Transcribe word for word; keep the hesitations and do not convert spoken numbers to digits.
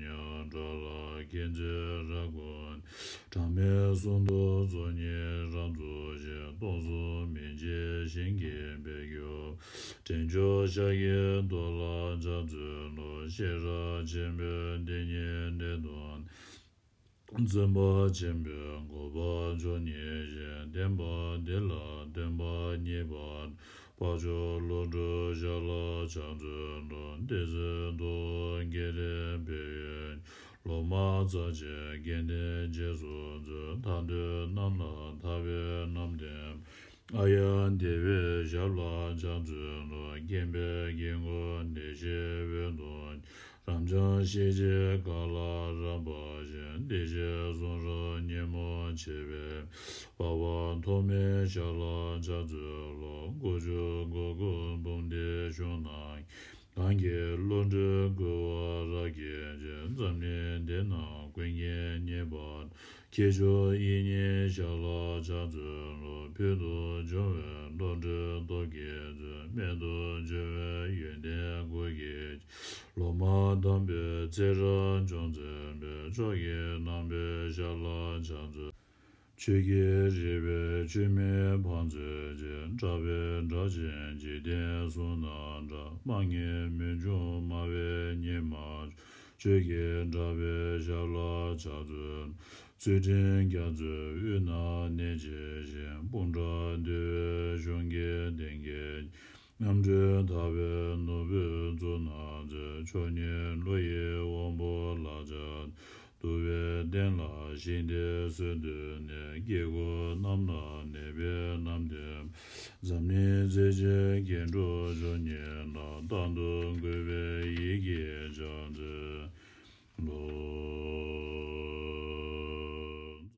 ཉག་དགྲ་ལྷ་མཁྱེན་བརྩེ་རབ་བསྐུལ་ནས། གྲངས་མེད་གསུམ་དུ་ཚོགས་གཉིས་རབ་རྫོགས་ཤིང་། སྟོང་གསུམ་མི་མཇེད་ཞིང་གི་དཔལ་གྱུར། འདྲེན་མཆོག་ཤཱཀྱའི་གདུལ་བྱ་ཕྱག་མཛོད་ལུ། ཤེས་རབ་ཆེན་པོས་འདི་ཉིད་བསྟན་དུ། བརྩོན་པ་ཆེན་པོས་འགོག་པ་མཆོག་བརྙེས་ཤིང་། བསྟན་པ་འདི་ལ་བརྟེན་པ་བརྙེས་པ། འཕགས་མཆོག་བློ་གྲོས་ཞབས་ལ་ཕྱག་མཛོད་ལུ། བདེ་སྲུང་ཐུབ་དབང་རྒྱལ་ལས་འཕེལ་ཡུལ། ལོ་མ་རྩ་ཆེན་དགེ་ལྡན་རྗེས་སུ་མཛད། ཐར་འདོད་རྣམས་ལ་ཐར་པའི་རྣམ་བསྟན། ཨཱརྱ་དེ་བའི་ཞབས་ལ་ཕྱག་མཛོད་ལུ། མཁྱེན་པའི་རྒྱན་གོས་བདེ་གཤེགས་འོད་དུ། རབ་འབྱམས་ཞི་བྱེད་གང་ལ་རབ་འབར་ཞིང་། བདེ་གཤེགས་གསུང་རབ་ཉོན་མོངས་ཆེ་བའི་འཕགས་པ་ཐོགས་མེད་ཞབས་ལ་ཕྱག་མཛོད་ལུ། སྒོ་བཅུ་སྒོ་དགུ་འབུམ་སྡེ་གཞུང་རྣམས། གང་གི་བློ་གྲོས་བསྐུལ་བ་རབ་རྒྱས་ཤིང་། འཛམ་གླིང་འདི་ན་ཀུན་མཁྱེན་བརྙེས་པ། ཁྱད་མཆོག་དབྱིག་གཉེན་ཞབས་ལ་ཕྱག་མཛོད་ལུ། ཕུལ་དུ་བྱུང་བའི་བློ་གྲོས་སྟོབས་ཀྱིས་མཛོད། རྨད་དུ་བྱུང་བའི་ཡོན་ཏན་སྐུ་གིས། ལོ་མ་དམ་པའི་ཚེ་རབས་འབྱུང་མཛད་པའི། མཆོག་གི་རྣམ་པའི་ཞབས་ལ་ཕྱག་མཛོད། ཆོས་ཀྱི་རིག་པའི་ཆུ་མིག་འཕང་མཛོད་ཅིང་། གྲགས་པའི་སྒྲ་ཆེན་འཇིག་རྟེན་གསུང་རྣམས་གྲགས། མ་ངེས་མུན་ཆུང་སྨྲ་བའི་སྙིགས་མ། ཆོས་ཀྱི་གྲགས་པའི་ཞབས་ལ་ཕྱག་མཛོད། ཚུལ་ཁྲིམས་རྒྱ་མཚོའི་དབུས་ན་གནས་བྱེད་ཅིང་། སྤུངས་དགྲ་འདུལ་བའི་གཞུང་གི་གདན་བརྒྱད། རྣམ་གྲོལ་ཐར་པའི་ནོར་བུའི་གཙུག་ན་མཛེས། མཆོག་བརྙེས་བློ་ཡི་དབང་པོ་ལ་ཕྱག་འཚལ། འདུལ་བའི་གདན་ལ་ཞིང་དེར་གསོལ་འདེབས་ནས། སྐྱེ་དགུ་རྣམས་ལ་ནད་པའི་རྣམ་བསྟན། འཛམ་གླིང་ཚེ་གཅིག་མཁས་གྲུབ་མཆོག་བརྙེས་ལ། རྟག་ཏུ་གུས་པས་ཡིད་ཀྱིས་ཕྱག་འཚལ་ལོ།